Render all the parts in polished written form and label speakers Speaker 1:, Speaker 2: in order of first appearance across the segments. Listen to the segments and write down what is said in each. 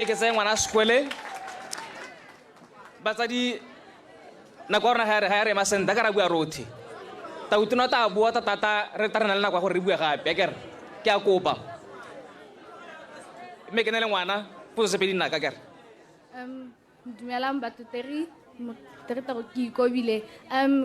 Speaker 1: Mme ke tseye ngwana sekole. Batsadi, nako ya rona ga ya re ema sentle, ka ra bua rothe. Tautona o tla boa thata re tla re na le nako ya gore re bue gape, akere? Ke a kopa. Mme ke ne le ngwana, potso tse pedi nnaka, akere?
Speaker 2: Dumelang batotegi, motegetego ke ikobile.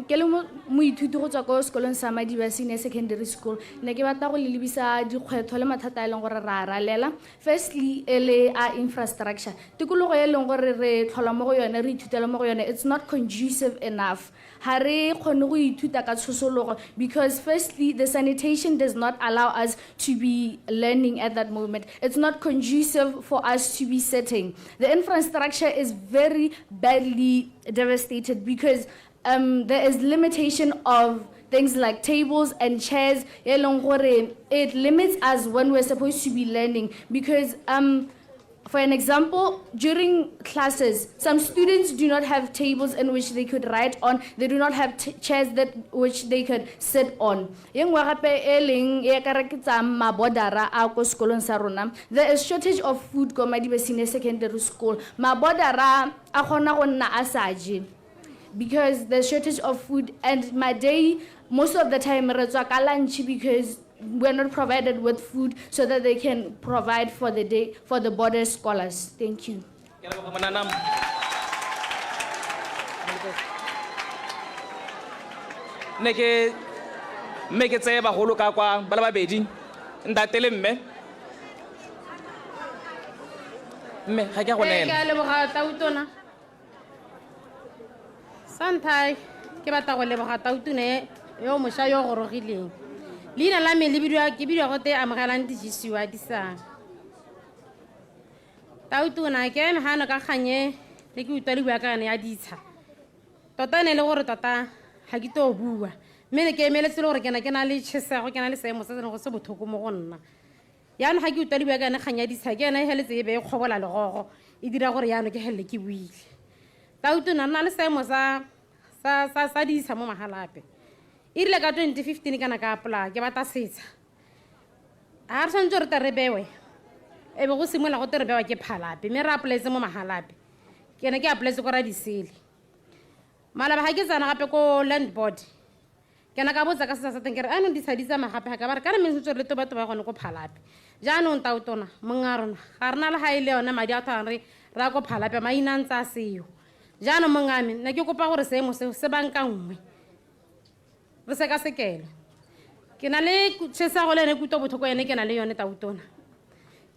Speaker 2: Ke le moithuti go tswa ko sekolong sa Madiba Senior Secondary School. Ne ke batla go le lebisa dikgwetlho le mathata a e leng gore ra a ralela. Firstly, e le a infrastructure. Tikologo e leng gore re tlhola mo go yone, re ithutela mo go yone, it's not conducive enough. Ga re kgone go ithuta ka tshosologo because firstly, the sanitation does not allow us to be learning at that moment. It's not conducive for us to be sitting. The infrastructure is very badly devastated because there is limitation of things like tables and chairs. E leng gore it limits us when we're supposed to be learning because for an example, during classes, some students do not have tables in which they could write on. They do not have chairs that which they could sit on. E nngwe gape e leng e ka re ke tsa mabodara a ko sekolong sa rona. There is shortage of food ko Madiba Senior Secondary School. Mabodara a kgona go nna a sa je because the shortage of food, and my day most of the time re tswa ka lunch because we're not provided with food so that they can provide for the day for the border scholars. Thank you.
Speaker 1: Ke leboga monana. Ne ke mme ke tseye bagolo ka kwa ba le babedi, ntate le mme. Mme ga ke a go
Speaker 3: Ee,
Speaker 1: neela.
Speaker 3: ke a leboga Tautona. Sa ntlha ke batla go leboga Tautona e yo mošwa yo gorogileng. Leina la me le bidiwa ke bidiwa gote Amogelang Dijisiwa Disang. Tautona ke eme gano ka kgang e le ke utlwa le bua ka yone ya ditsha. Tota ne e le gore tota ga ke to bua, mme ne ke emeletse le gore ke na ke na le tšhesego, ke na le seemo se se leng go se botlhoko mo go nna. Jaanong ga ke utlwa le bua ka yone kgang ya ditsha, ke yone e heletse e be e kgobola legogo, e dira gore jaanong ke helele ke buile. Tautona nna le seemo sa sa sa sa ditsha mo Mahalapye. E rile ka 2015 kana ka apply ke batla setsha. Ha re tshwanetse re tle re bewe, e be go simolola go te re bewa ke Phalape, mme re applyetse mo Mahalapye. Ke ne ke applyetse ko Radisele. Maloba ga ke tsena gape ko land board, ke ne ka botsa ka setsha sa teng ke re anong ditsha di tsamaya gape ga ka ba re kana mme sentse re le toba toba gone ko Phalape. Jaanong Tautona mong a rona ga rena le ga e le yone madi a thwang re ra ko Phalape, maina a ntse a seyo. Jaanong mong a me ne ke kopa gore seemo seo se bankanngwe, re sekasekele. Ke na le tšhesego le ene kutlo botlhoko ene ke na le yone Tautona.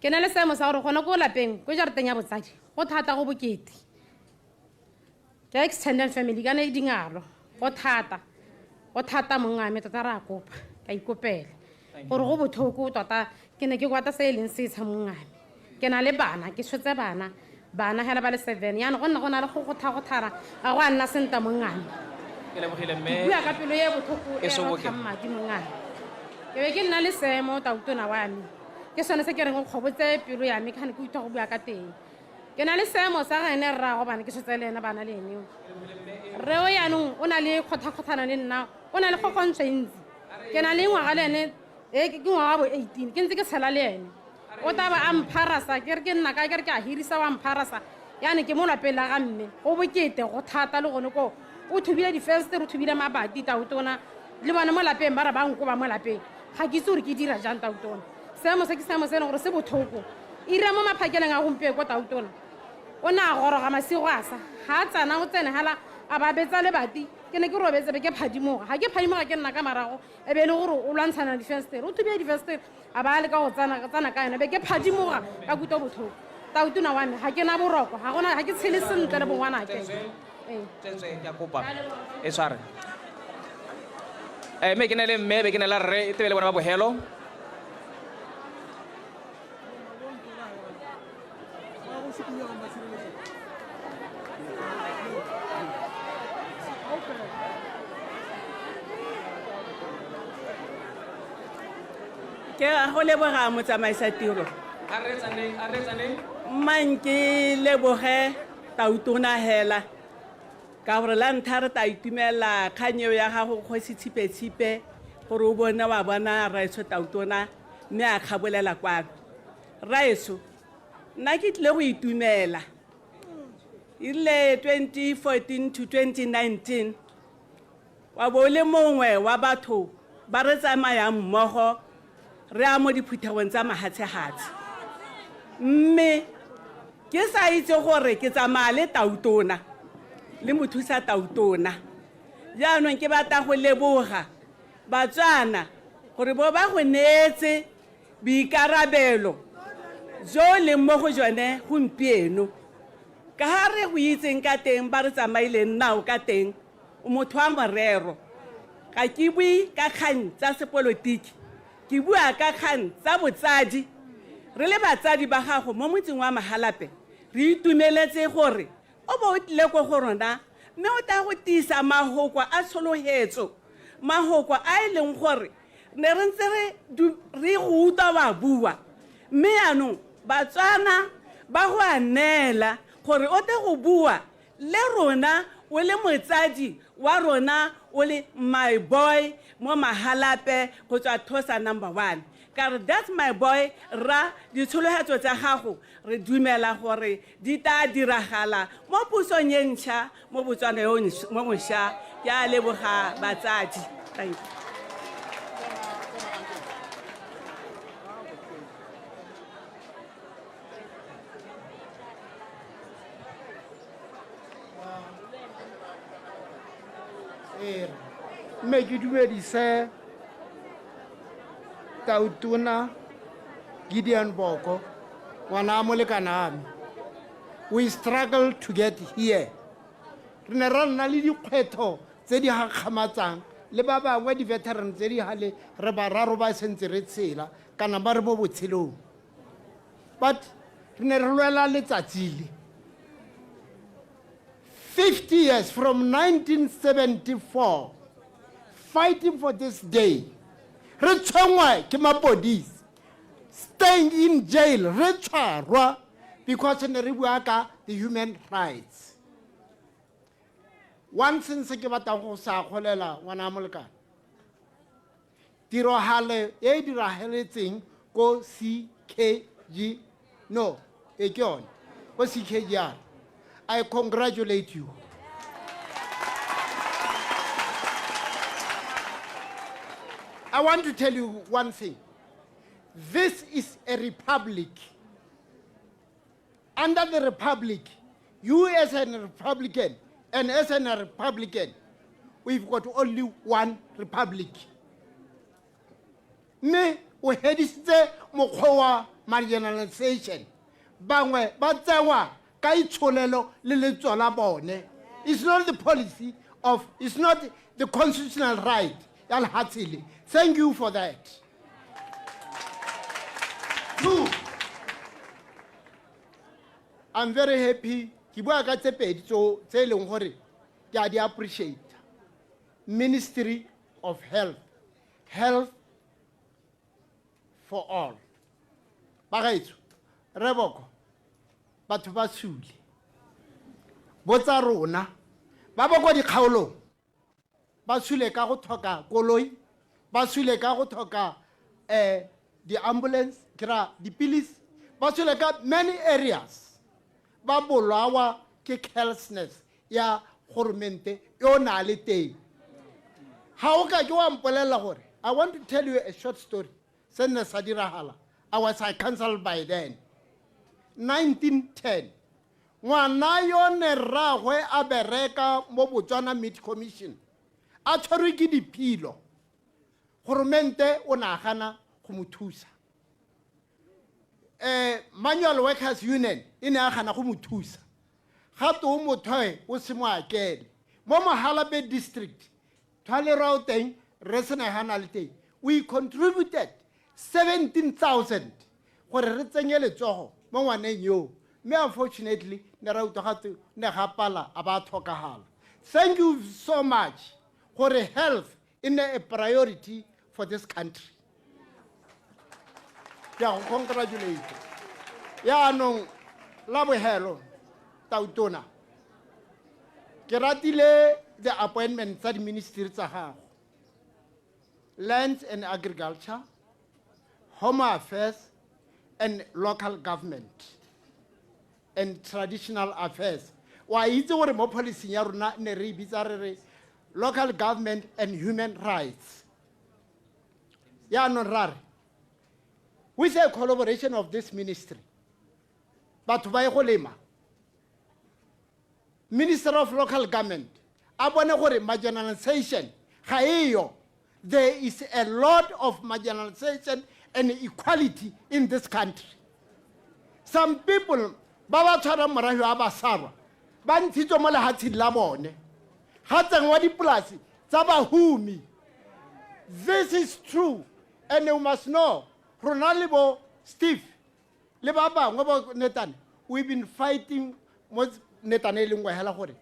Speaker 3: Ke na le seemo sa gore gone ko lapeng ko jarateng ya botsadi go thata go bokete. Ke extended family kana e dingalo go thata, go thata mong a me tota re a kopa, ka ikopela gore go botlhoko tota. Ke ne ke kwata se e leng setsha mong a me. Ke na le bana, ke tshotse bana, bana hela ba le 7, yaanong go nna go na le go gotha-gothana ga go a nna senta mong a me.
Speaker 1: Ke lebogile mme.
Speaker 3: Ke bua ka pelo e botlhoko e
Speaker 1: E soboke.
Speaker 3: rothang madi mong a me. Ke be ke nna le seemo Tautona wa me, ke sone se ke reng o kgobotse pelo ya me ka gane ke utlwa go bua ka teng. Ke na le seemo sa ga ene rraago bana, ke tshotse le ene bana le ene. Rre o yaanong o na le kgotha-kgothana le nna, o na le kgokgontsho e ntsi. Ke na le ngwaga le ene, e ke ngwaga wa bo 18, ke ntse ke tshela le ene. O tla ba a mpharasa, ke re ke nna kae, ke re ke a hirisa wa mpharasa. Yaanong ke mo lapeng la ga mme, go bokete, go thata le gone koo. O thubile difenstere, o thubile mabati Tautona, le bone mo lapeng ba re ba nkoba mo lapeng. Ga ke itse gore ke dira jang Tautona. Seemo se ke seemo se e leng gore se botlhoko. Ira mo maphakeleng a gompieno ko Tautona, o ne a goroga masigo a sa. Ga a tsena, o tsene hela a ba betsa lebati. Ke ne ke robetse be ke phadimoga. Ga ke phadimoga ke nna ka marago, e be e le gore o lwantshana le difenstere. O thubile difenstere a ba a leka go tsena ka yone, be ke phadimoga ka kutwa botlhoko. Tautona wa me, ga ke na boroko, ga gona, ga ke tshele sentle le bongwanake. Ee.
Speaker 1: Tswetswe, ke a kopa e tshware. Mme ke ne le mme, be ke ne la rre, e tebe le bone ba bogelo.
Speaker 4: Ke a go leboga motsamaisa tiro.
Speaker 1: A reetsaneng, a reetsaneng.
Speaker 4: Mmang ke leboge Tautona hela ka gore la ntlha re tla itumelela kgang eo ya gago kgosi Tshipe-Tshipe gore o bone wa bona rraetsho Tautona mme a kgabolela kwano. Rraetsho, Nna ke tlile go itumela. E rile 2014 to 2019 wa bo o le mongwe wa batho ba re tsamayang mmogo re ya mo diphuthegong tsa mahatshehatshe. Mme ke sa itse gore ke tsamaya le tautona le mothusa tautona. Jaanong ke batla go leboga Batswana gore bo ba go neetse boikarabelo jo o leng mo go jone gompieno. Ka ga re go itseng ka teng ba re tsamaileng nao ka teng, o motho wa morero. Ga ke bue ka kgang tsa sepolotiki, ke bua ka kgang tsa botsadi. Re le batsadi ba gago mo motseng wa Mahalapye, re itumeletse gore o bo o tlile ko go rona mme o tla go tiisa mahoko a tsholohetso, mahoko a e leng gore ne re ntse re go utlwa wa bua, mme yaanong Batswana ba go a neela gore o tle go bua le rona o le motsadi wa rona, o le my boy mo Mahalapye go tswa Thosa number 1. Ka re that's my boy rra, ditsholohetso tsa gago re dumela gore di tla diragala mo pusong e ntšha mo Botswana yo mo mošwa. Ke a leboga batsadi. Thank you.
Speaker 5: Ee, mme ke dumedise Tautona Gideon Boko, ngwana a molekana me. We struggle to get here. Re ne ra nna le dikgwetlho tse di gakgamatsang le ba bangwe di-veteran tse di gale re bararo ba sentse re tshela kana ba re mo botshelong. But re ne re lwela letsatsi le. 50 years from 1974 fighting for this day. Re tshwenngwa ke mapodisi, staying in jail, re tshwarwa because ne re bua ka the human rights. One thing se ke batlang go sa golela ngwana molekane, tirogalo e e diragaletseng ko CKG, no, e ke yone, ko CKGR, I congratulate you. I want to tell you one thing. This is a republic. Under the republic, you as a Republican and as a Republican, we've got only one republic. Mme o hedisitse mokgwa wa marginalization. Bangwe ba tsewa ka itsholelo le letso la bone. It's not the policy of, it's not the constitutional right ya lehatshe le. Thank you for that. Two, I'm very happy. Ke bua ka tse pedi tse e leng gore ke a di appreciate. Ministry of Health, Health for all. Bagaetsho, re boko, batho ba sule. Botsa rona, ba ba kwa dikgaolong, ba sule ka go tlhoka koloi, ba sule ka go tlhoka di-ambulance, ke ra dipilisi, ba sule ka many areas. Ba bolawa ke carelessness ya goromente yo na le teng. Ga o ka ke wa mpolelela gore, I want to tell you a short story. Se nne sa diragala, I was a council by then. 1910, ngwana yo ne rraagwe a bereka mo Botswana Meat Commission, a tshwerwe ke diphilo. Goromente o ne a gana go mo thusa. Manual Workers Union e ne a gana go mo thusa. Gape o motho o se mo akele. Mo Mahalapye District, thwalero o teng, re sena gana le teng. We contributed 17,000 gore re tsenye letsogo mo ngwaneng yo. Mme unfortunately, ne ra utlwa gatwe ne ga pala a ba tlhokagala. Thank you so much gore health e nne a priority for this country. Ke a go congratulate. Yaanong la bohelo Tautona, ke ratile the appointment tsa di-ministry tsa gago. Lands and Agriculture, Home Affairs, and Local Government. and Traditional Affairs. Wa itse gore mo policy ya rona ne re e bitsa re re local government and human rights. Yaanong ra re with a collaboration of this ministry, batho ba ye go lema, Minister of Local Government a bone gore marginalization ga eyo. There is a lot of marginalization and equality in this country. Some people ba ba tshwarang morahi wa Basarwa ba ntshitswe mo lehatsheng la bone, ga tsenngwa dipolasi tsa bahumi. This is true, and you must know rona le bo Steve le ba bangwe bo Netane, we've been fighting mo Netane e le nngwe hela gore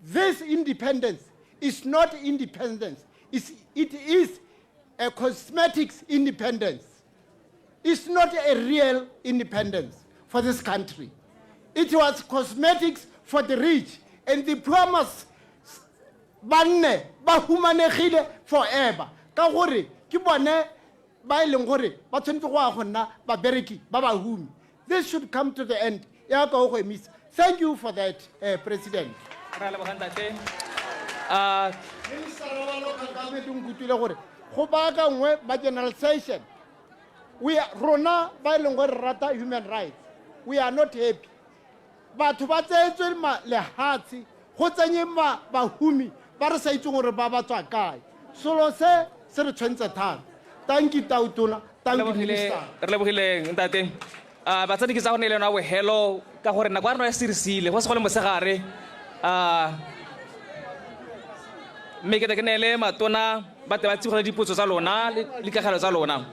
Speaker 5: this independence is not independence. It is a cosmetics independence. It's not a real independence for this country. It was cosmetics for the rich, and the poor must ba nne ba humanegile forever, ka gore ke bone ba e leng gore ba tshwanetse go ya go nna babereki ba bahumi. This should come to the end ya ka o go emisa. Thank you for that, President.
Speaker 1: Re a leboga, ntate.
Speaker 5: Minister wa local government o nkutlwile gore go baakangwe marginalization. We are, rona ba e leng gore re rata human rights, we are not happy. Batho ba tseetswe lehatshe, go tsenye bahumi ba re sa itseng gore ba ba tswa kae. Selo se se re tshwentse thata. Thank you, Tautona. Thank you, Minister.
Speaker 1: Re lebogile, ntate. Batsadi, ke tsa go ne le yona bogelo ka gore nako ya rona ya sirisile go se go le mosegare. Mme ke te ke neele matona ba te ba tsibogele dipotso tsa lona le dikagelo tsa lona.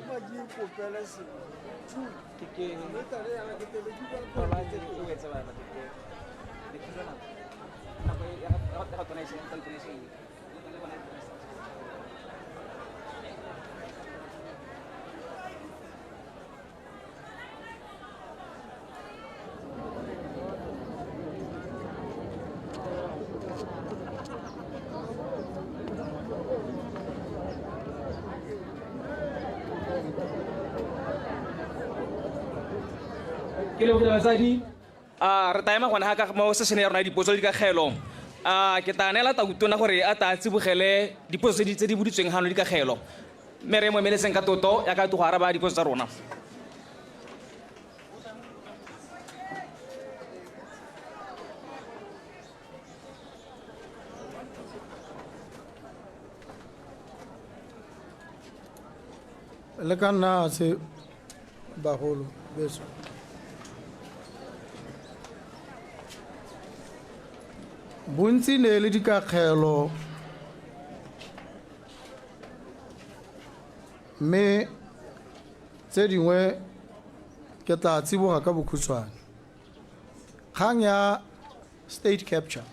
Speaker 1: Ke lebogile, batsadi. A re ta ema gone ga ka mo session ya rona ya dipotso le dikagelo. A ke tla neela Tautona gore a ta tsibogele dipotso tse di boditsweng gano le dikagelo, mme re mo emeletseng ka toto ya ka go araba dipotso tsa rona.
Speaker 6: Le ka nna se bagolo beso. Bontsi ne le dikakgelo, mme tse dingwe ke tla tsiboga ka bokhutshwane. Kgang ya state capture,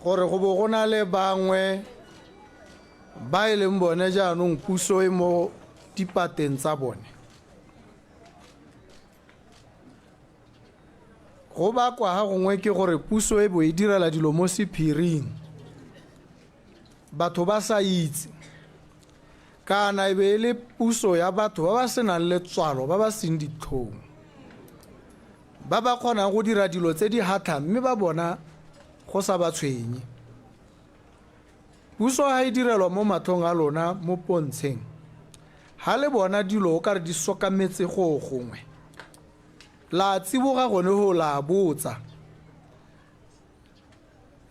Speaker 6: gore go bo go na le bangwe ba e leng bone jaanong puso e mo dipateng tsa bone, go bakwa ga gongwe ke gore puso e bo e direla dilo mo sephiring, batho ba sa itse, kana e be e le puso ya batho ba ba senang letswalo, ba ba seng ditlhong, ba ba kgonang go dira dilo tse di hatlhang mme ba bona go sa ba tshwenye. Puso ga e direlwa mo matlhong a lona mo pontsheng, ga le bona dilo o kare di sokametse go gongwe, la tsiboga gone go la botsa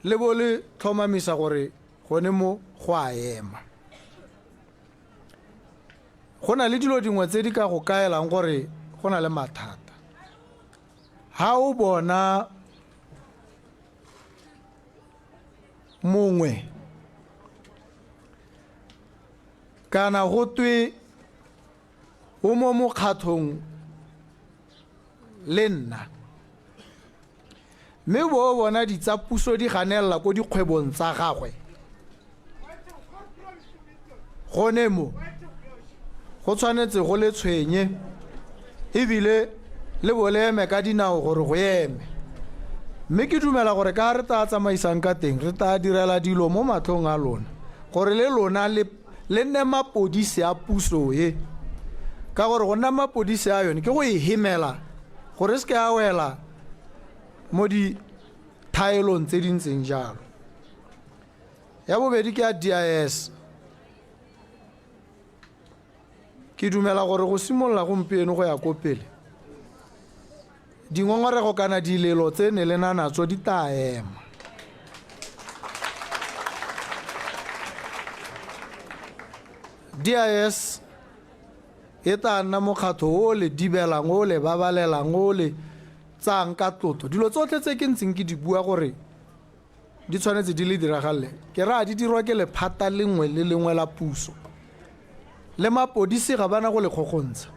Speaker 6: le bo le tlhomamisa gore gone mo go a ema. Go na le dilo dingwe tse di ka go kaelang gore go na le mathata. Ha o bona mongwe kana go twe o mo mokgatlhong le nna, mme bo o bona ditsa puso di ganelela ko dikgwebong tsa gagwe, gone mo go tshwanetse go le tshwenye, ebile le bo le eme ka dinao gore go eme. Mme ke dumela gore ka re tla tsamaisang ka teng, re tla direla dilo mo matlhong a lona gore le lona le nne mapodisi a puso e, ka gore go nna mapodisi a yone ke go e hemela gore se ke a wela. mo dithaelong tse di ntseng jalo. Ya bobedi ke ya DIS. Ke dumela gore go simolola gompieno go ya ko pele, dingongorego kana dilelo tse ne le na natso di tla ema. DIS e tla nna mokgatlho o le dibelang, o le babalelang, o le tsayang ka tlotlo. Dilo tsotlhe tse ke ntseng ke di bua gore di tshwanetse di le diragalle, ke raya di dirwa ke lephata lengwe le lengwe la puso, le mapodisi ga bana go le kgokgontsha.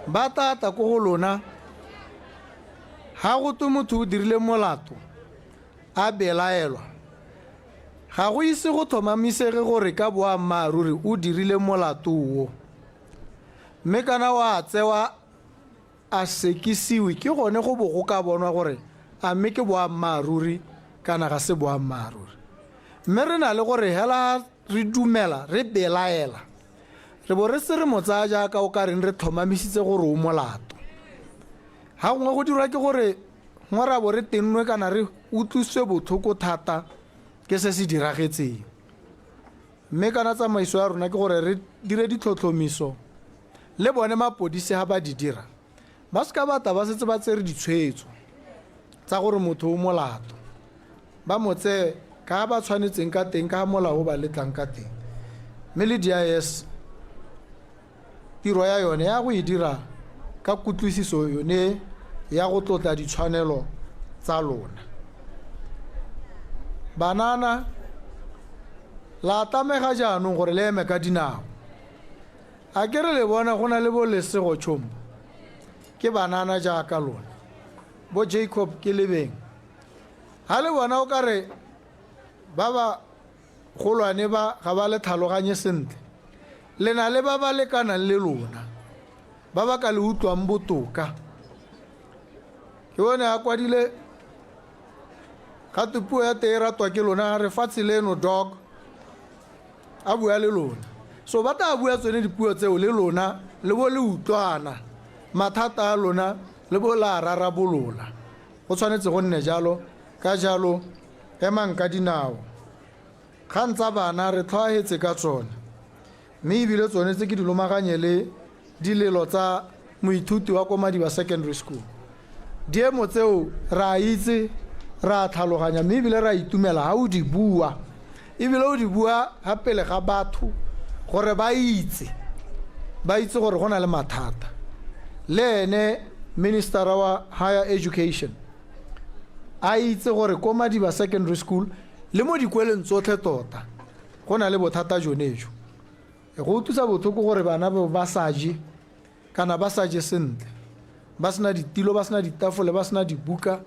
Speaker 6: Ba tla tla ko go lona, ga go twe motho o dirile molato a belaelwa, ga go ise go tlhomamisege gore ka boammaaruri o dirile molato o, mme kana wa tsewa a sekisiwe, ke gone go bo go ka bonwa gore a mme ke boammaaruri kana ga se boammaaruri. Mme re na le gore hela re dumela, re belaela, re bo re se re mo tsaya jaaka o ka reng re tlhomamisitse gore o molato. Ga gongwe go dirwa ke gore gongwe ra bo re tennwe kana re utlwisitswe botlhoko thata ke se se diragetseng. Mme kana tsamaiso ya rona ke gore re dire ditlhotlhomiso le bone mapodisi ha ba di dira, ba seka ba tla ba setse ba tsere ditshwetso tsa gore motho o molato, ba mo tseye ka ba tshwanetseng ka teng, ka molao o ba letlang ka teng. Mme le DIS tiro ya yone ya go e dira ka kutlwisiso yone ya go tlotla ditshwanelo tsa lona. Banana la tlamega jaanong gore le eme ka dinao. A ke re le bona go na le bo Lesego Chombo, ke banana jaaka lona, bo Jacob ke lebeng. Ha le bona o ka re ba ba golwane ba ga ba le tlhaloganye sentle, le na le ba ba lekanang le lona, ba ba ka le utlwang botoka. Ke bone a kwadile ga twe puo ya teng e ratwa ke lona, re fatshe leno dog, a bua le lona. So ba tla bua tsone dipuo tseo le lona, le bo le utlwana, mathata a lona le bo la rarabolola. Go tshwanetse go nne jalo. Ka jalo emang ka dinao. Kgang tsa bana re tlhoahetse ka tsone, mme ebile tsone tse ke di lomaganye le dilelo tsa moithuti wa ko Madiba Secondary School. Diemo tseo re a itse, re a tlhaloganya, mme ebile re a itumela ha o di bua, ebile o di bua ga pele ga batho gore ba itse, ba itse gore go na le mathata. Le ene minister wa higher education a itse gore ko Madiba Secondary School le mo dikweleng tsotlhe tota go na le bothata jone jo. Go utlwisa botlhoko gore bana ba sa je kana ba sa je sentle, ba sena ditilo, ba sena ditafole, ba sena dibuka,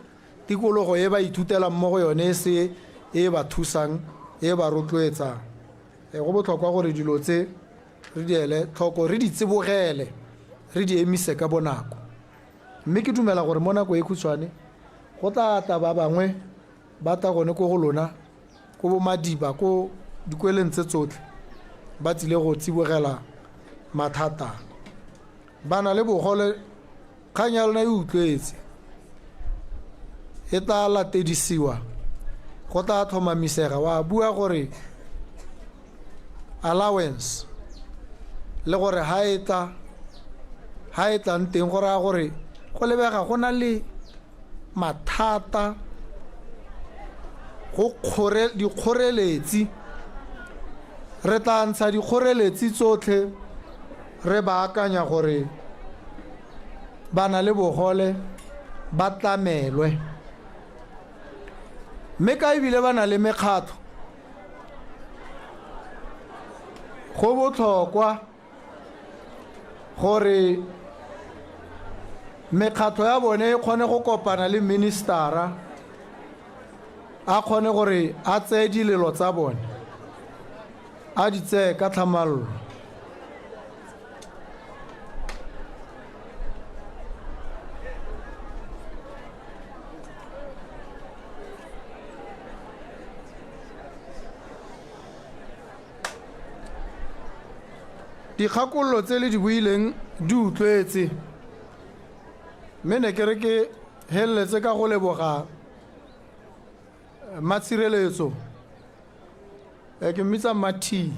Speaker 6: tikologo e ba ithutelang mo go yone e se e ba thusang, e ba rotloetsang. Go botlhokwa gore dilo tse re di ele tlhoko, re di tsibogele, re di emise ka bonako. Mme ke dumela gore mo nako e khutshwane go tla tla ba bangwe ba tla gone ko go lona, ko bo Madiba, ko dikweleng tse tsotlhe, ba tsile go tsibogela mathata. Ba na le bogole, kgang ya lona e utlwetse, e tla latedisiwa, go tla tlhomamisega. Wa bua gore allowance le gore ha e tla, ha e tlang teng go raya gore go lebega go na le mathata, go dikgoreletsi. Re tla ntsha dikgoreletsi tsotlhe, re ba akanya gore ba na le bogole ba tlamelwe. Mme ka ebile ba na le mekgatlho, go botlhokwa gore mekgatlho ya bone e kgone go kopana le ministera, a kgone gore a tseye dilelo tsa bone, a di tseye ka tlhamallo. Dikgakololo tse le di buileng di utlwetse, mme ne ke re ke heleletse ka go leboga Matshireletso. Ke mmitsa Mathi.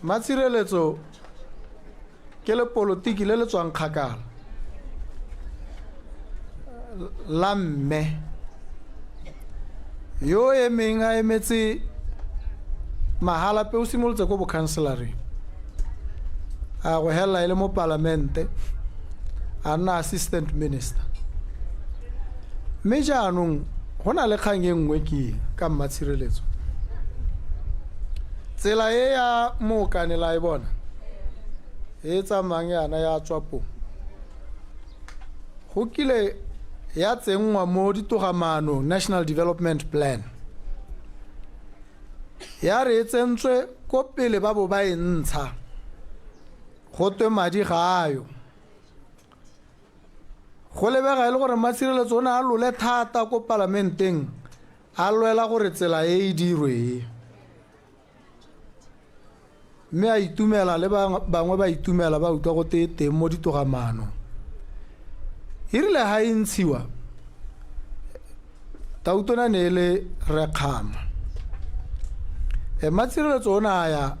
Speaker 6: Matshireletso ke lepolotiki le le tswang kgakala la mme yo emeng a emetse Mahalapye, o simolotse ko bokhanselareng, a go helela e le mo palamente, a nna assistant minister. Mme jaanong go na le kgang e nngwe ke ka Mmatshireletso. Tsela e ya Mookane la e bona e tsamayang yana ya Tswapong, go kile ya tsenngwa mo ditogamaanong, National Development Plan, ya re e tsentswe ko pele ba bo ba e ntsha, go twe madi ga ayo. Go lebega e le gore Matshireletso o ne a lole thata ko palamenteng, a lwela gore tsela e e dirwe e, mme a itumela le bangwe ba itumela ba utlwa go te teng mo ditogamaanong. E rile ga e ntshiwa, tautona ne e le Rekgama. Matshireletso o ne a ya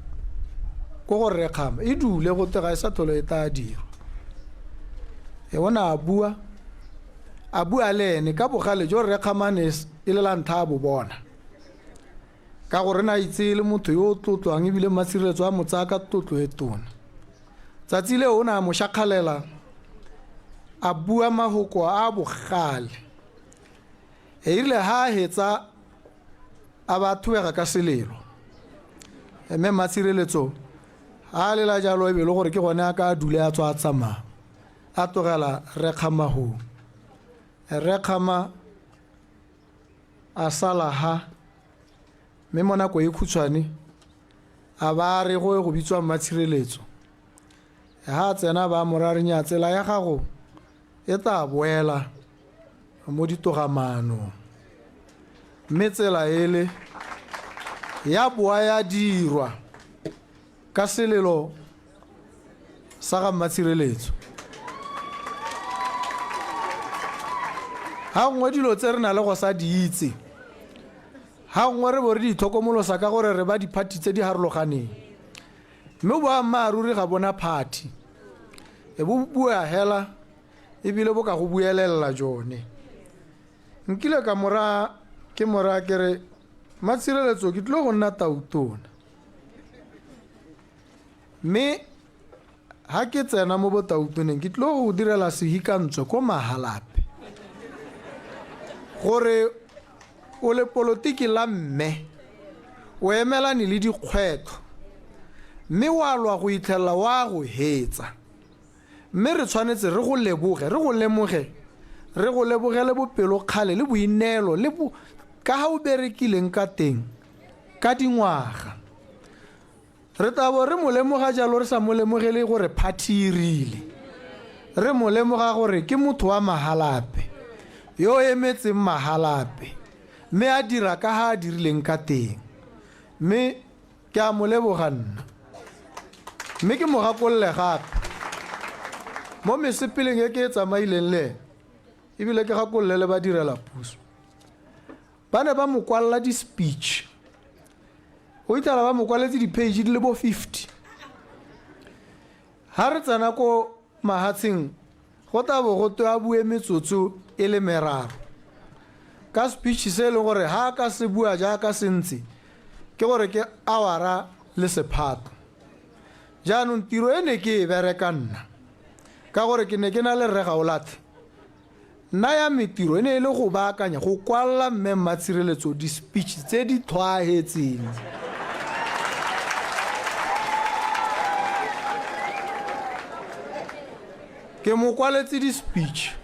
Speaker 6: ko go Rekgama, e dule go te ga e sa tlhole e tla dirwa. O ne a bua, a bua le ene ka bogale jo Rekgama ne e le la ntlha a bo bona, ka gore ne a itse e le motho yo o tlotlwang, ebile Matshireletso a mo tsaya ka tlotlo e tona. Tsatsi leo o ne a mo shakgalela, a bua mahoko a bogale. E rile ha a hetsa a ba thubega ka selelo. Mme Matshireletso a lela jalo, e be le gore ke gone a ka dule a tswa a tsamaya, a tlogela Rekgama hoo. Rekgama a sala ha, mme mo nako e khutshwane a ba re go e go bitswa Mmatshireletso. Ha a tsena ba mo ra re nya, tsela ya gago e tla boela mo ditogamaanong. Mme tsela ele ya boa ya dirwa ka selelo sa ga Mmatshireletso. Ha nngwe dilo tse re na le go sa di itse, ha nngwe re bo re di itlhokomolosa ka gore re ba diphathi tse di harologaneng, mme boammaaruri ga bona phathi, e bo bua hela ebile bo ka go buelelela jone. Nkile ka mora ke mora ke re, Matshireletso, ke tlile go nna tautona, mme ha ke tsena mo botautoneng ke tlile go direla sehikantswe ko Mahalapye, gore o le polotiki la mme o emelane le dikgwetlho, mme wa lwa go itlhelela wa go hetsa, mme re tshwanetse re go leboge, re go lemoge, re go lebogele bopelokgale le boineelo le bo ka ha o berekileng ka teng ka dingwaga. Re tla bo re mo lemoga jalo, re sa mo lemogele gore phathi e rile, re mo lemoga gore ke motho wa Mahalapye yo o emetseng Mahalapye, mme a dira ka ha a dirileng ka teng. Mme ke a mo leboga nna, mme ke mo gakolole gape mo mesepeleng e ke e tsamaileng le ene, ebile ke gakolole le badirela puso. Ba ne ba mo kwalela di-speech, o itlhela ba mo kwaletse di-page di le bo 50. Ha re tsena ko mahatsheng, go tla bo go twe a bue metsotso e le meraro ka speech se e leng gore ha a ka se bua jaaka se ntse, ke gore ke awara le sephato. Jaanong tiro e ne ke e bereka nna, ka gore ke ne ke na le Rre Gaolathe. Nna ya me tiro e ne e le go baakanya, go kwalla mme Mmatshireletso di-speech tse di tlhwaahetseng. Ke mo kwaletse di-speech.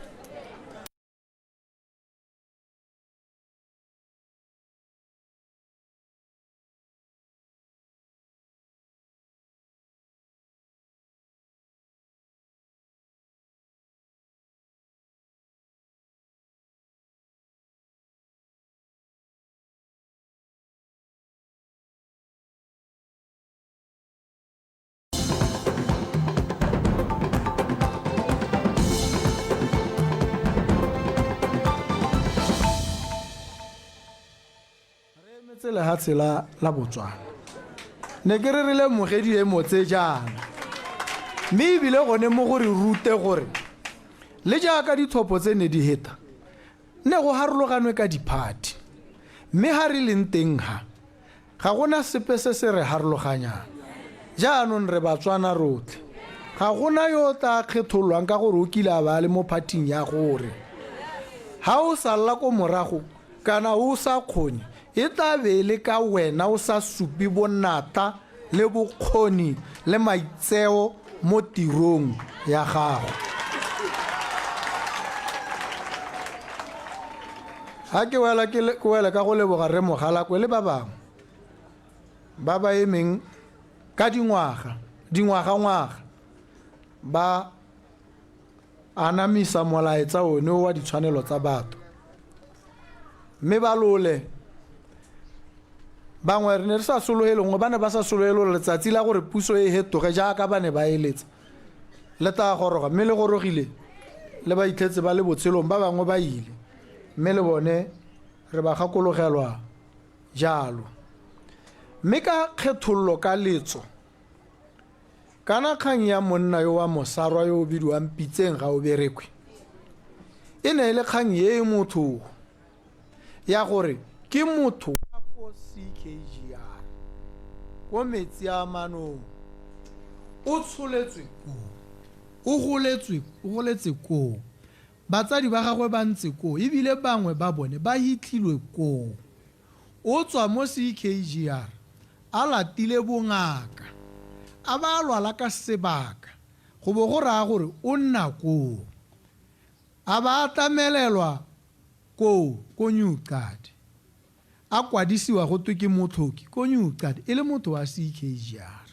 Speaker 6: Lebogetse lehatshe la la Botswana. Ne ke re re lemoge diemo tse jaana. Mme ebile gone mo go re rute gore le jaaka ditlhopho tse ne di heta, ne go harologanwe ka diphathi. Mme ha re leng teng ha, Ga go na sepe se se re harologanyang. Jaanong re Batswana rotlhe. Ga go na yo o tlaa kgethololwang ka gore o kile a ba a le mo phathing ya gore. Ha o salla ko morago kana o sa kgone, e tla be e le ka wena o sa supe bonatla le bokgoni le maitseo mo tirong ya gago. Ga ke wela ke wele ka go leboga Rre Mogalakwe le ba bangwe ba ba emeng ka dingwaga, dingwagangwaga ba anamisa molaetsa one o wa ditshwanelo tsa batho. Mme ba lole bangwe re ne re sa sologele gongwe ba ne ba sa sologele gore letsatsi la gore puso e hetoge jaaka ba ne ba eletsa le tla goroga mme le gorogile le ba itlhetse ba le botshelong ba bangwe ba ile mme le bone re ba gakologelwa jalo mme ka kgethololo ka letso kana kgang ya monna yo wa mosarwa yo o bidiwang Pitseng ga o berekwe e ne e le kgang e e motho ya gore ke motho wa ko CKGR ko metsi a manong o tsholetswe koo o goletswe o goletse koo batsadi ba gagwe ba ntse koo ebile bangwe ba bone ba hitlhilwe koo o tswa mo CKGR a latile bongaka a ba a lwala ka sebaka go bo go raya gore o nna koo A ba a tlamelelwa koo ko New Cadi. A kwadisiwa go twe ke motlhoki ko New Cadi e le motho wa CKGR.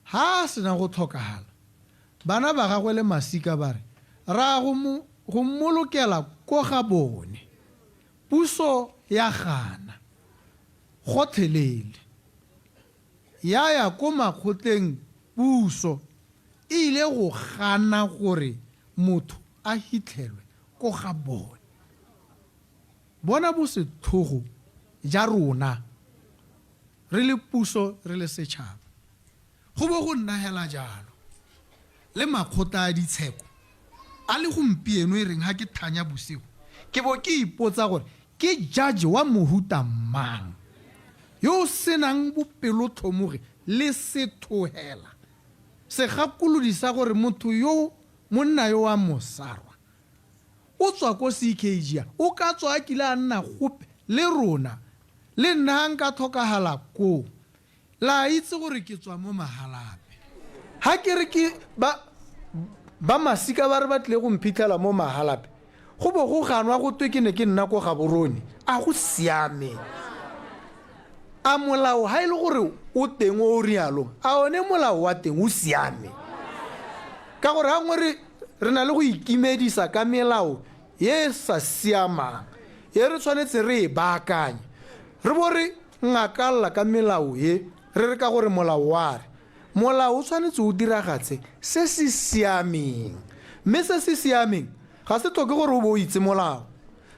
Speaker 6: Ha a sena go tlhokagala, bana ba gagwe le masika ba re, Ra go mo go mmolokela ko ga bone. Puso ya gana gotlhelele. Ya ya ko makgotleng puso e ile go gana gore motho a hitlhelwe ko ga bone. Bona bosetlhogo ja rona re le puso re le setšhaba. Go bo go nna hela jalo le makgotla a ditsheko a le gompieno e reng ha ke thanya bosigo ke bo ke ipotsa gore ke judge wa mohuta mang yo o senang bopelotlhomogi le sethohela segakolodi sa gore motho yo monna yo wa mosarwa o tswa ko CKGR o ka tswa a kile a nna gope le rona le nna ha nka tlhokagala koo La itse gore ke tswa mo Mahalapye. Ha ke re ke ba ba masika ba re ba tlile go mphitlhela mo Mahalapye, go bo go ganwa go twe ke ne ke nna ko Gaborone. A go siame? A molao ha e le gore o teng o o rialong, a one molao wa teng o siame? Ka gore gangwe re re na le go ikimedisa ka melao e e sa siamang e re tshwanetse re e baakanye. Re bo re ngakalla ka melao e, re re ka gore molao wa re, molao o tshwanetse o diragatse se se siameng. Mme se se siameng ga se tlhoke gore o bo o itse molao.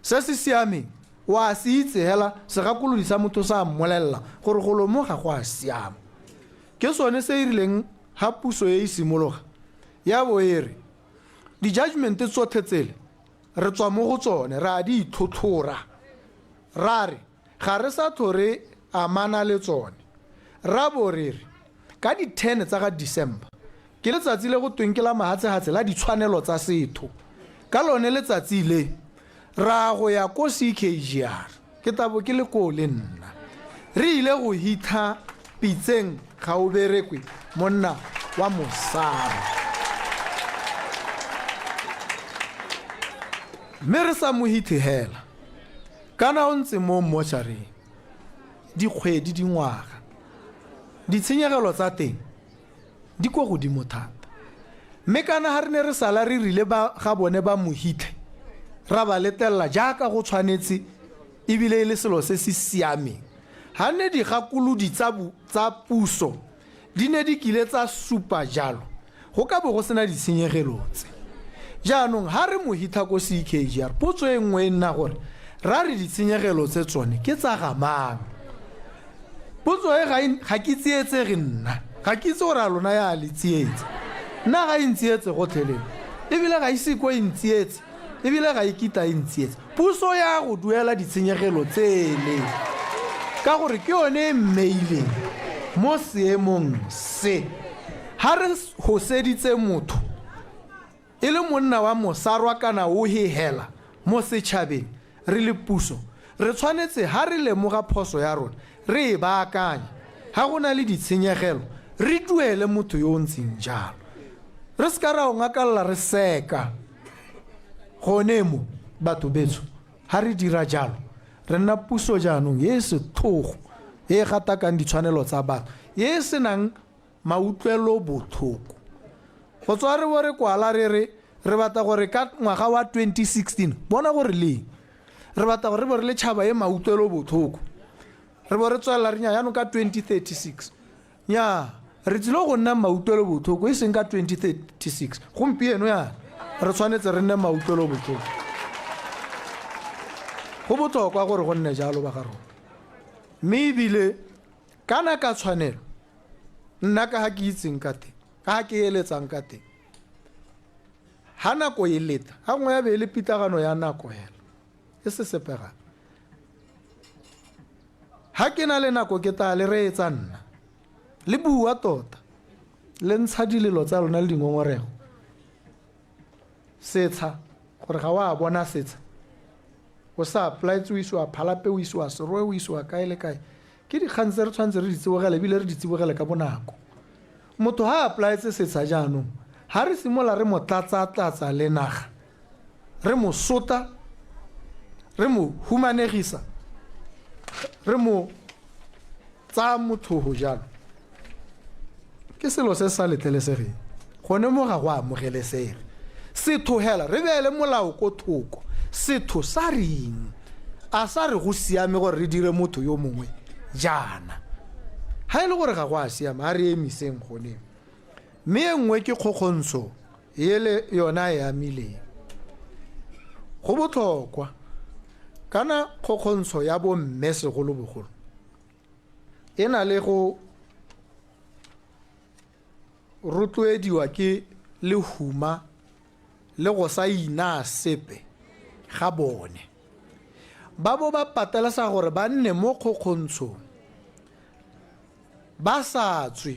Speaker 6: Se se siameng o a se itse hela segakolodi sa motho sa mmolelela gore golo mo ga go a siama. Ke sone se e rileng ha puso e e simologa ya bo e re di-judgment tsotlhe tsele re tswa mo go tsone re a di itlhotlhora ra re Ga re sa tlho re amana le tsone. Ra bo re re, ka di 10 tsa ga December, ke letsatsi le go tweng ke la mahatshehatshe la ditshwanelo tsa setho. Ka lone letsatsi le, ra go ya ko CKGR, ke tla bo ke le koo le nna. Re ile go hitlha Pitseng Gaoberekwe, monna wa Mosarwa. Mme re sa mo hitlhe hela. Kana o ntse mo mmotšhareng dikgwedi, dingwaga. Ditshenyegelo tsa teng di kwa godimo thata. Mme kana ha re ne re sala re rile ba ga bone ba mo hitlhe, ra ba letlelela jaaka go tshwanetse ebile e le selo se se siameng. Ha ne digakolodi tsa, tsa puso di ne di kile tsa supa jalo, go ka bo go sena ditshenyegelo tse. Jaanong ha re mo hitlha ko CKGR, potso e nngwe e nna gore, Ra re ditshenyegelo tse tsone ke tsa ga mang? Potso e ga e, ga ke tsietsege nna. Ga ke itse gore a lona ya le tsietsa. Nna ga e ntsietse gotlhelele. Ebile ga ise ko e ntsietse. Ebile ga e kitla e ntsietsa. Puso ya go duela ditshenyegelo tsele. Ka gore ke yone e mmeileng mo seemong se. Ha re hoseditse motho e le monna wa mosarwa kana o hehela mo setšhabeng, re le puso, re tshwanetse ha re lemoga phoso ya rona, re e baakanye. Ha go na le ditshenyegelo, re duele motho yo o ntseng jalo. Re se ka ra o ngakalla re seka. Gone mo, batho betsho, ha re dira jalo, re nna puso jaanong e e setlhogo, e e gatakang ditshwanelo tsa batho, e e senang mautlwelobotlhoko. Go tswa re bo re kwala re re re batla gore ka ngwaga wa 2016, bona gore leng, re batla gore re bo re le tšhaba e mautlwelobotlhoko. Re bo re tswelela re nya jaanong ka 2036. Nyaa, re tsile go nna mautlwelobotlhoko e seng ka 2036. Gompieno yana re tshwanetse re nne mautlwelobotlhoko. Go botlhokwa gore go nne jalo ba ga rona. Mme ebile kana ka tshwanelo, nna ka ga ke itseng ka teng, ka ga ke eletsang ka teng, ha nako e leta, ga nngwe ya be e le pitlagano ya nako hela, e se sepe gape. Ha ke na le nako ke tla le reetsa nna, le bua tota, le ntsha dilelo tsa lona le dingongorego. Setsha, gore ga wa bona setsha, o sa applyetse o isiwa Phalape, o isiwa Serowe, o isiwa kae le kae. Ke dikgang tse re tshwanetse re di tsibogele ebile re di tsibogele ka bonako. Motho ha a applyetse setsha jaanong, ha re simolola re mo tlatsa-tlatsa le naga, re mo sota, re mo humanegisa, re mo tsaya mothogo jalo, ke selo se se sa letlelesegeng. Gone mo ga go amogelesege. Setho hela, re beele molao ko thoko. Setho sa reng? A sa re go siame gore re dire motho yo mongwe jaana? Ha e le gore ga go a siama, a re emiseng gone. Mme e nngwe ke kgokgontsho ele yona e amileng. Go botlhokwa, kana kgokgontsho ya bomme segolobogolo e na le go rotloediwa ke lehuma le go sa inaa sepe ga bone. Ba bo ba patelesega gore ba nne mo kgokgontshong ba sa tswe,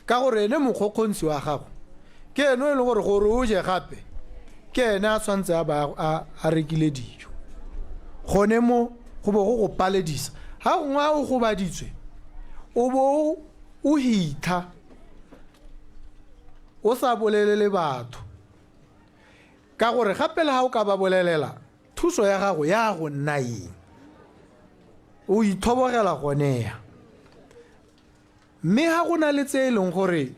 Speaker 6: ka gore ene mokgokgontshi wa gago ke ene o e leng gore gore o je gape ke ene a tshwanetse a ba a rekile dijo. Gone mo go bo go go paledisa, ga gongwe a o gobaditswe o bo o hitha o sa bolelele batho, ka gore gape le ga o ka ba bolelela thuso ya gago ya go nna eng? O ithobogela gone ya. Mme ga go na le tse e leng gore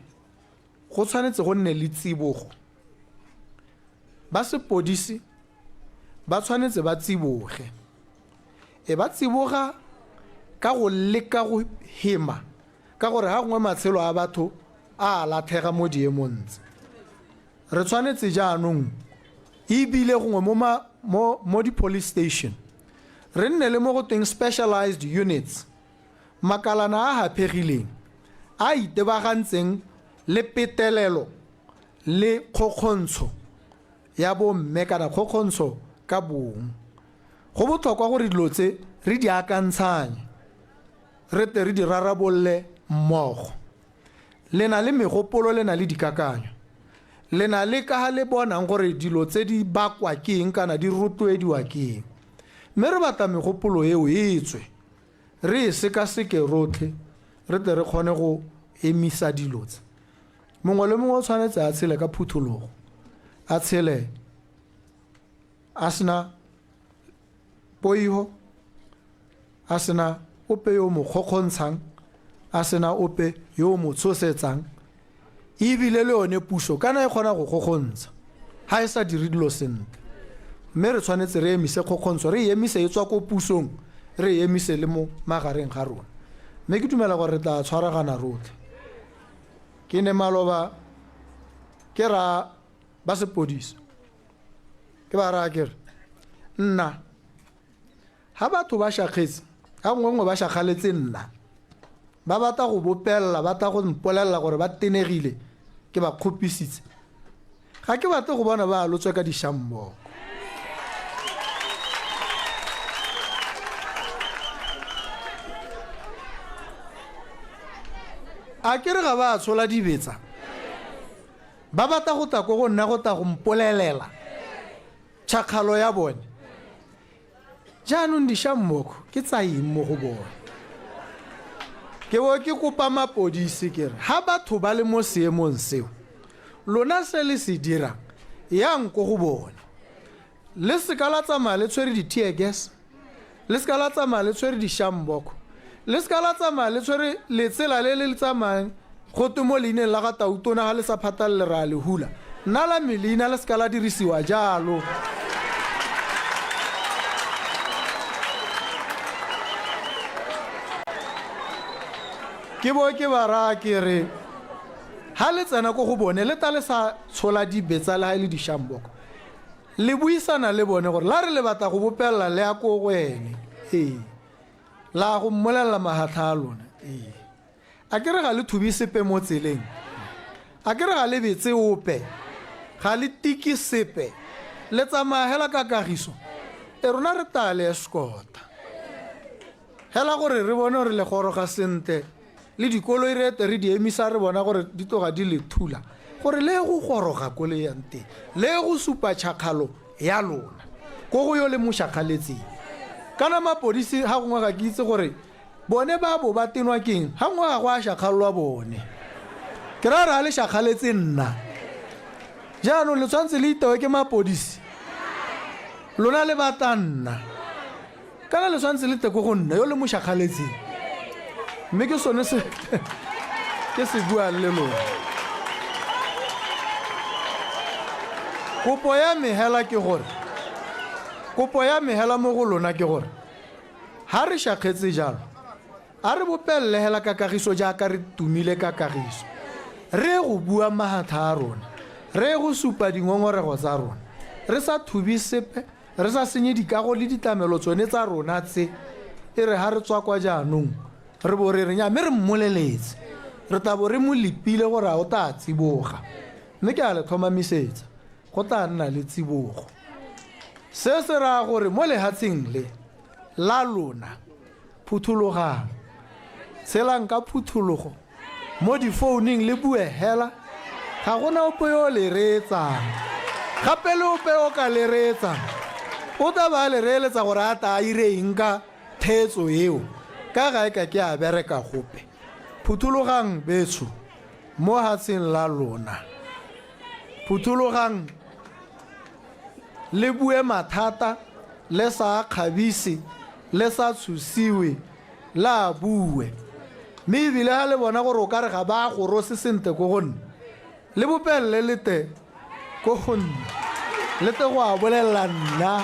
Speaker 6: go tshwanetse go nne le tsibogo, ba sepodisi ba tshwanetse ba tsiboge. E ba tsiboga ka go leka go hema, ka gore ga gongwe matshelo a batho a latlhega mo diemong tse. Re tshwanetse jaanong ebile gongwe mo, ma, mo, mo di-police station re nne le mo go tweng specialized units, makalana a haphegileng a itebagantseng le petelelo le kgokgontsho ya bomme kana kgokgontsho ka bong. Go botlhokwa gore dilo tse re di akantshanye, re tle re di rarabolle mmogo. Le na le megopolo, le na le dikakanyo. Le na le ka ga le bonang gore dilo tse di bakwa ke eng kana di rotloediwa ke eng. Mme re batla megopolo eo e tswe, re e sekaseke rotlhe, re tle re kgone go emisa dilo tse. Mongwe le mongwe o tshwanetse a tshele ka phuthologo, a tshele a sena poiho, a sena ope yo o mo kgokgontshang, a sena ope yo o mo tshosetsang, ebile le yone puso kana e kgona go kgokgontsha ha e sa dire dilo sentle. Mme re tshwanetse re emise kgokgontsho, re e emise e tswa ko pusong, re e emise le mo magareng ga rona. Mme ke dumela gore re tla tshwaragana rotlhe. Ke ne maloba ke ra ba sepodisa, ke ba raya ke re nna Ga batho ba shakgetse, ga nngwe nngwe ba shakgaletse nna, ba batla go bopelela, ba tla go mpolelela gore ba tenegile, ke ba kgopisitse. Ga ke batle go bona ba alotswe ka dišamboko. A ke re ga ba a tshola dibetsa, ba batla go tla ko go nna go tla go mpolelela tšhakgalo ya bone. Jaanong dišamboko ke tsa eng mo go bone? Ke bo ke kopa mapodisi ke re ha batho ba le mo seemong seo, lona se le se dirang, yang ko go bone. Le seka la tsamaya le tshwere di-tear gas, le seka la tsamaya le tshwere dišamboko, le seka la tsamaya le tshwere letsela le le tsamayang go twe mo leineng la ga Tautona ga le sa phatalele re a le hula. Nna la me leina le seka la dirisiwa jalo. Ke bo ke ba raya ke re ha le tsena ko go bone le ta le sa tshola dibetsa le ha e le dišamboko, le buisana le bone gore la re le batla go bopelela le ya ko go ene, ee, la go mmolelela mahatlha a lona, ee. A ke re ga le thube sepe mo tseleng? A ke re ga le betse ope? Ga le tike sepe? Le tsamaya hela ka kagiso? E rona re tla le escorta hela gore re bone gore le goroga sentle, le dikoloi re ete re di emisa re bona gore di tloga di le thula gore le go goroga ko le yang teng, le go supa tšhakgalo ya lona ko go yo le mo šakgaletseng. Kana mapodisi ga gongwe ga ke itse gore bone ba bo ba tenwa keng, ga nngwe ga go a šakgalelwa bone, ke raya re a le šakgaletse nna. Jaanong le tshwanetse le itewe ke mapodisi, lona le batla nna, kana le tshwanetse le tle ko go nna yo le mo šakgaletseng. Mme ke sone se ke se buang le lona. Kopo ya me hela ke gore, kopo ya me hela mo go lona ke gore, Ha re šakgetse jalo, a re bopelele hela ka kagiso jaaka re tumile ka kagiso. Re ye go bua mahatha a rona, re ye go supa dingongorego tsa rona, re sa thubi sepe, re sa senye dikago le ditlamelo tsone tsa rona tse. E re ha re tswa kwa jaanong, re bo re re nya, mme re mmoleletse, re tla bo re mo lepile gore a o tla tsiboga. Mme ke a le tlhomamisetsa, go tla nna le tsibogo. Se se raya gore mo lehatsheng le la lona, phuthologang, tshelang ka phuthologo mo difouning le bue hela, ga gona ope yo o le reetsang. Gape le ope o ka le reetsang, o tla ba a le reeletsa gore a tla a ire eng ka theetso eo, ka ga e ka ke a bereka gope. Phuthologang betsho mo hatsheng la lona. Phuthologang le bue mathata le sa a kgabise, le sa tshosiwe, le a bue. Mme ebile ga le bona gore o ka re ga ba a gorose sentle ko go nna, le bopelele le te ko go nna, le te go a bolelela nna.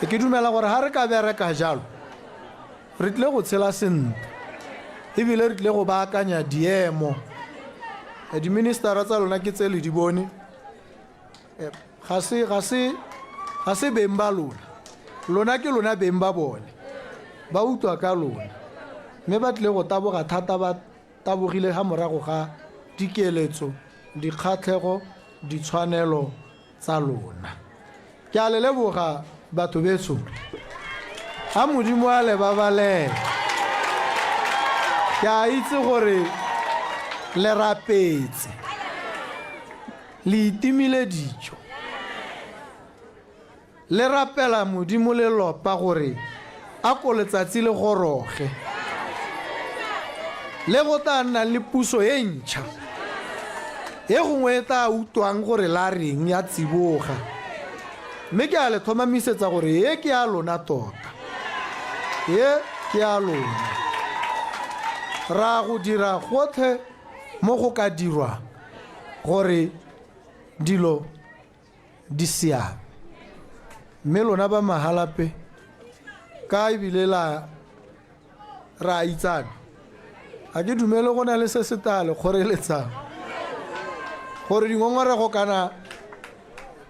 Speaker 6: Ke dumela gore ga re ka bereka jalo, Re tlile go tshela sentle ebile re tlile go baakanya diemo. Diministara tsa lona ke tse le di bone, ga se, ga se, ga se beng ba lona. Lona ke lona beng ba bone. Ba utlwa ka lona. Mme ba tlile go taboga thata ba tabogile ga morago ga dikeletso, dikgatlhego, ditshwanelo tsa lona. Ke a le leboga batho betsho. A Modimo a le babalele. Ke a itse gore le rapetse. Le itimile dijo. Le rapela Modimo le lopa gore a ko letsatsi le goroge le go tla nnang le puso e ntšha e gongwe e tla utwang gore la reng ya tsiboga. Mme ke a le tlhomamisetsa gore e ke ya lona tota. E ke ya lona. Ra go dira gotlhe mo go ka dirwang gore dilo di siame. Mme lona ba Mahalapye, ka ebile la re a itsane, ga ke dumele go na le se se tla le kgoreletsang gore dingongorego kana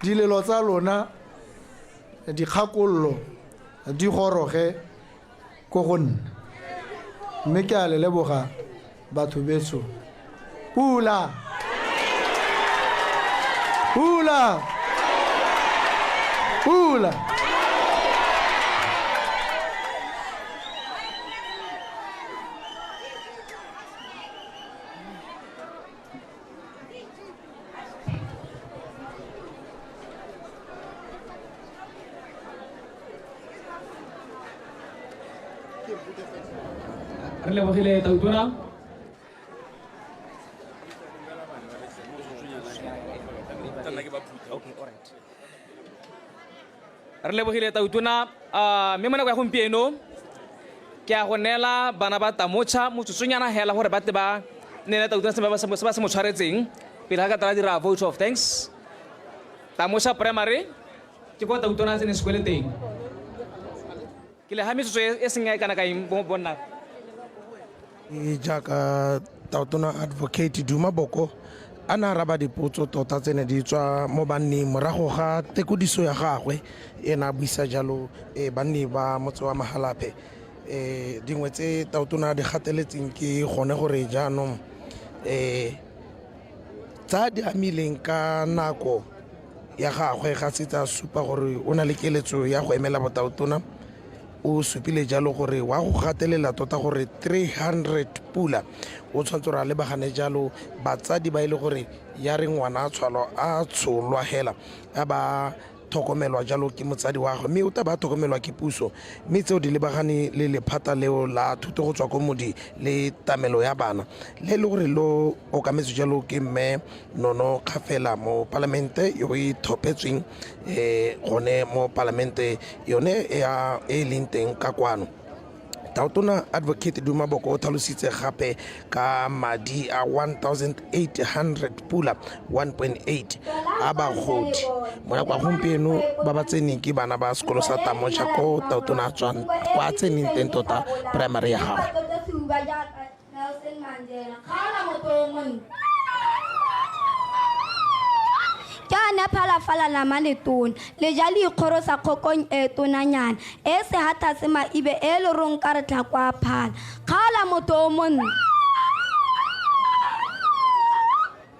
Speaker 6: dilelo tsa lona, dikgakololo di goroge ko go nna. Mme ke a le leboga batho betsho. Pula! Pula! Pula!
Speaker 1: Re lebogile tautona. Re lebogile tautona. Mme mo nako ya gompieno ke a go neela bana ba Tamocha motsotsonyana hela gore ba tle ba neele tautona se ba se mo tshwaretseng pele ga ka tla dira vote of thanks. Tamocha Primary ke kwa tautona a tseneng sekole teng. Ke le ga metsotso e seng e kana ka eng bonna.
Speaker 7: Jaaka tautona advocate Duma Boko a ne a araba dipotso tota tse ne di tswa mo banning morago ga tekodiso ya gagwe e ne a buisa jalo banni ba motse wa Mahalapye. Dingwe tse tautona a di gateletseng ke gone gore jaanong tsa di amileng ka nako ya gagwe ga se tsa supa gore o na le keletso ya go emela botautona. O supile jalo gore wa go gatelela tota gore 300 pula o tshwanetse gore a lebagane jalo batsadi ba e le gore ya re ngwana a tshwalwa a tsholwa hela a ba tlhokomelwa jalo ke motsadi wa gagwe, mme o tla ba tlhokomelwa ke puso, mme tseo di lebagane le lephata leo la thuto go tswa ko modi le tamelo ya bana le e le gore lo okametswe jalo ke mme Nono Kgafela mo palamente yo e tlhophetsweng gone mo palamente yone ya e leng teng ka kwano. Tautona advocate Duma Boko o tlhalositse gape ka madi a 1800 pula 1.8 a bagodi mo nako ya gompieno ba ba tseneng ke bana ba sekolo sa Tamocha ko tautona a tswang kwa tseneng teng tota primary ya gagwe.
Speaker 8: Ke a phalafala nama letona le ja le ikgorosa kgokong e tonanyana e sehatha se maibe e lerong ka re tla kwa phala kgaola motho o monne.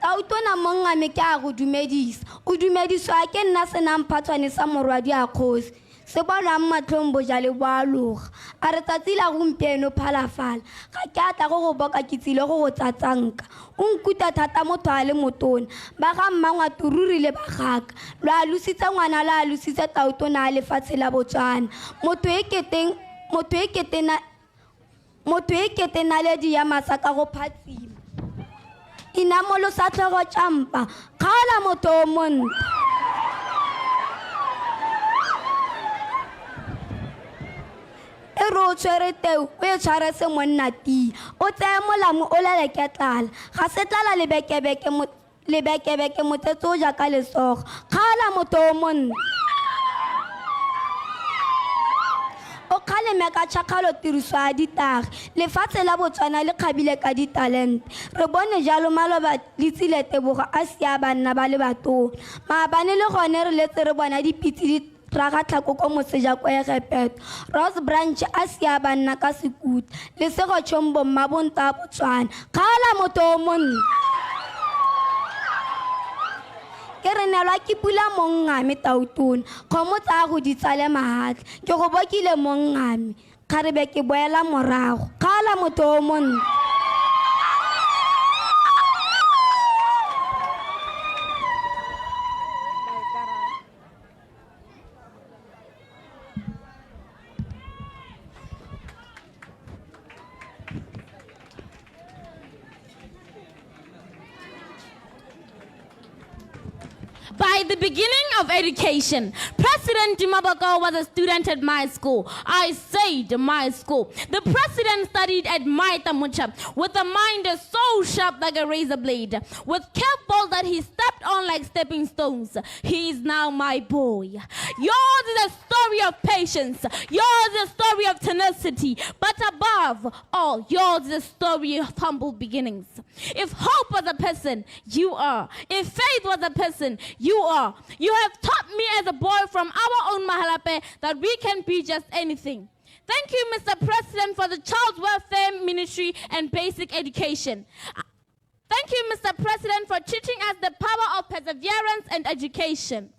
Speaker 8: Tautona mongame ke a go dumedisa o dumediswa ke nna senang phatshwane sa morwadi a kgosi se bonwang matlhong bojale bo a loga a re tsatsi la gompieno phalafala ga ke a tla go go boka ke tsile go go tsatsanka o nkuta thata motho a le motona ba ga mmangwato ruri le ba gaka lo a lositse ngwana lo a lositse tautona a lefatshe la Botswana motho e kete naledi ya masaka go phatsima inamolosa tlhogo tšampa kgaola motho o montle. E re o tshwere teu o e tshware se monna tia o tseye molamu o leleke tlala ga se tlala lebekebeke motsetse o jaaka lesogo kgaola motho o monne. O kgaleme ka tšhakgalo tiriso ya ditagi lefatshe la Botswana le kgabile ka ditalente re bone jalo maloba le tsile tebogo a sia banna ba le batona maabane le gone re letse re bona dipitse di raga tlhako ko moseja ko Egepeto Rose Branch a sia banna ka sekuta lesego tšhombo mmabonto a Botswana kgaola motho o monne. Ke re neelwa ke pula mongame tautona kgomo tsa go di tsale mahatla ke go bokile mongame kgarebe ke boela morago kgaola motho o monne.
Speaker 9: By the beginning of education, President Duma Boko was a student at my school. I said my school. The president studied at my Tamocha with a mind so so sharp like a razor blade, with curveballs that he stepped on like stepping stones. He is now my boy. Yours is a story of patience. Yours is a story of tenacity. But above all, yours is a story of humble beginnings. If hope was a person, you are. If faith was a person, you are. You have taught me as a boy from our own Mahalape that we can be just anything. Thank you, Mr. President, for the Child Welfare Ministry and Basic Education. Thank you, Mr. President, for teaching us the power of perseverance and education.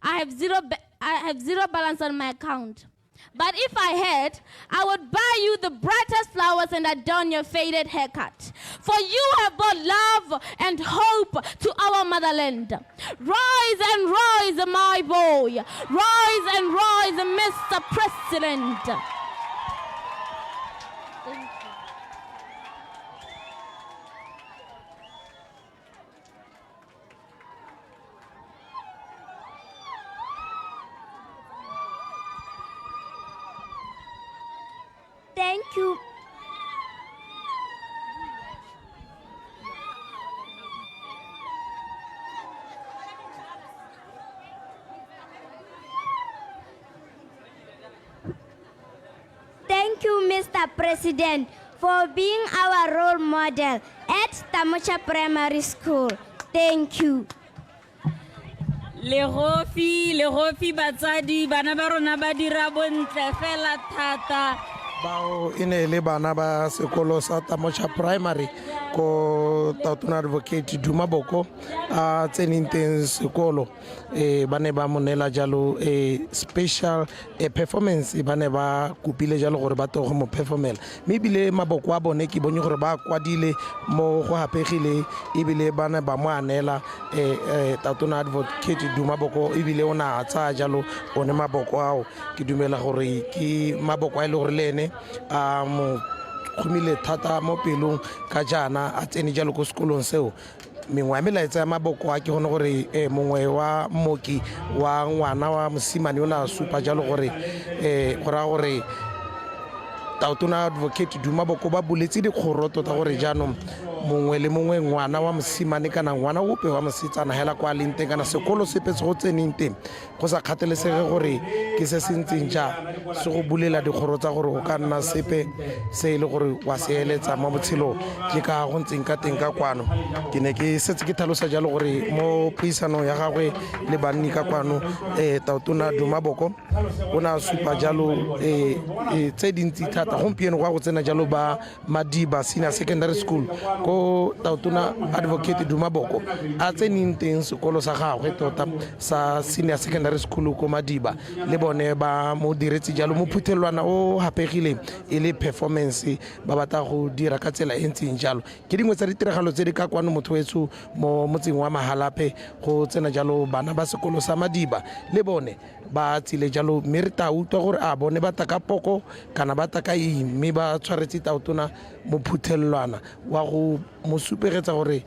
Speaker 9: I have zero, I have zero balance on my account. But if I had, I would buy you the brightest flowers and adorn your faded haircut. For you have brought love and hope to our motherland. Rise and rise, my boy. Rise and rise, Mr. President.
Speaker 8: Thank you. Thank you, Mr. President, for being our role model at Tamocha Primary School. Thank you.
Speaker 10: Legofi, legofi batsadi, bana ba rona ba dira bontle fela thata.
Speaker 7: Bao e ne e le bana ba sekolo sa Tamocha Primary ko Tautona Advocate Duma Boko a tseneng teng sekolo. Ba ne ba mo neela jalo special performance, ba ne ba kopile jalo gore ba tle go mo performela, mme ebile maboko a bone ke bone gore ba kwadile mo go hapegile, ebile ba ne ba mo anela Tautona Advocate Duma Boko, ebile o ne a tsaya jalo one maboko ao. Ke dumela gore ke maboko a e le gore le ene a mo kgomile thata mo pelong ka jaana a tsene jalo ko sekolong seo. Mengwe ya melaetsa ya maboko a ke gone gore mongwe wa mooki wa ngwana wa mosimane o ne a supa jalo gore go raya gore Tautona Advocate Duma Boko ba buletse dikgoro tota gore jaanong mongwe le mongwe ngwana wa mosimane kana ngwana ope wa mosetsana hela kwa leng teng kana sekolo sepe se go tseneng teng, go sa kgathalesege gore ke se se ntseng jang, se go bulela dikgoro tsa gore o ka nna sepe se e le gore wa se eletsa mo botshelong. Ke ka go ntseng ka teng ka kwano. Ke ne ke setse ke tlhalosa jalo gore mo puisanong ya gagwe le banni ka kwano, Tautona Duma Boko o ne a supa jalo tse dintsi thata. Gompieno go ya go tsena jalo ba Madiba Senior Secondary School ko Tautona Advocate Duma Boko a tseneng teng sekolo sa gagwe tota sa Senior Secondary School ko Madiba, le bone ba mo diretse jalo mo phuthelwana o hapegileng e le performance ba batla go dira ka tsela e ntseng jalo. Ke dingwe tsa ditiragalo tse di ka kwano motho wetsho mo motseng wa Mahalapye, go tsena jalo bana ba sekolo sa Madiba le bone ba tsile jalo, mme re tla utlwa gore a bone ba taka poko kana ba taka eng, mme ba tshwaretse Tautona mophuthelwana wa go mo supegetsa gore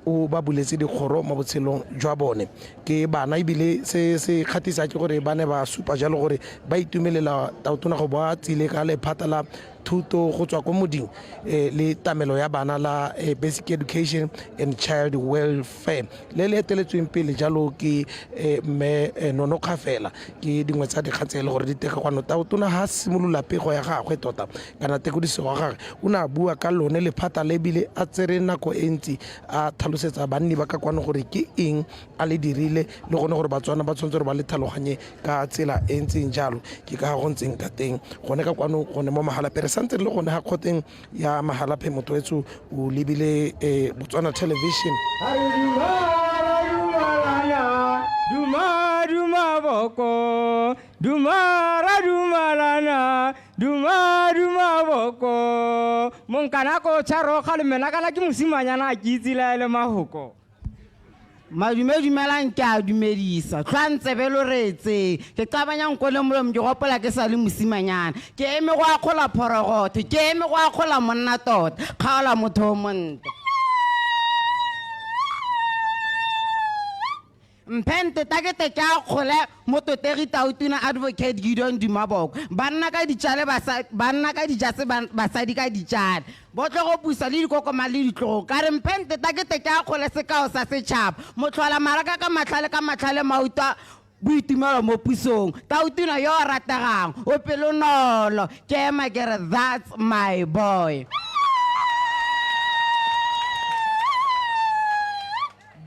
Speaker 7: o ba buletse dikgoro mo botshelong jwa bone. Ke bana, ebile se se kgathisa ke gore ba ne ba supa jalo gore ba itumelela Tautona go ba tsile ka lephata la thuto go tswa ko moding le tamelo ya bana la Basic Education and Child Welfare le le eteletsweng pele jalo ke mme Nono Kgafela. Ke dingwe tsa dikgang tse e le gore di tega kwano. Tautona ha simolola pego ya gagwe tota kana tekodiso wa gagwe, o ne a bua ka lone lephata le, ebile a tsere nako e ntsi a tlhalosetsa banni ba ka kwano gore ke eng a le dirile, le gone gore Batswana ba tshwanetse gore ba le tlhaloganye ka tsela e ntseng jalo. Ke ka go ntseng ka teng gone ka kwano gone mo Mahalapye. Re santse re le gone ga kgoteng ya Mahalapye, motho wetsho o lebile Botswana Television.
Speaker 11: Duma duma boko, duma ra dumalana, duma duma boko. Monkana ko tsharo ga le mena kana ke mosimanyana a ke itse la le mahoko.
Speaker 12: Madume dumelang, ke a dumedisa tlhwa ntsebe lo reetseng. Ke qabanya nko le molomo, ke gopola ke sa le mosimanyana. Ke eme go akgola phorogotho, ke eme go akgola monna tota, kgaola motho o montle. Mphente ta ke te ke a kgole mototegi Tautona Advocate Gideon Duma Boko. Banna ka ditšale banna ka dijase basadi ka ditšale. Botlo go pusa le dikokoma le ditlogo. Ka re mphente ta ke te ke a kgole sekao sa setšhaba. Motlhola maraka ka matlhale ka matlhale mautwa boitumelo mo pusong. Tautona yo o rategang, o pelonolo. Ke ema ke re that's my boy.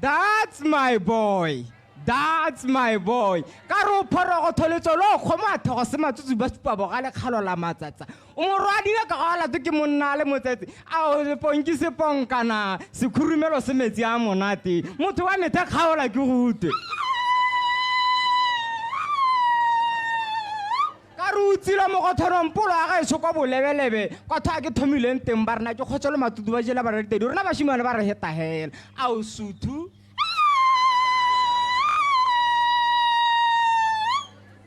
Speaker 11: That's my boy. That's my boy. Ka re o phorogo tholetso lo kgomo a thogo se matsutsu ba supa bogale kgalo la matsatsa. O morwadiwe ka ga lato ke monna a le motsetse. A o seponki seponkana, sekhurumelo se metsi a monate. Motho wa methe kgaola ke go utlwe. Ka re o tsile mo go thorong polo ya gaetsho kwa bolebelebe, kwa tho a ke thomileng teng ba rena ke kgotso le matutu ba jela ba re tedi. Rona bashimane ba re heta hela. A o suthu?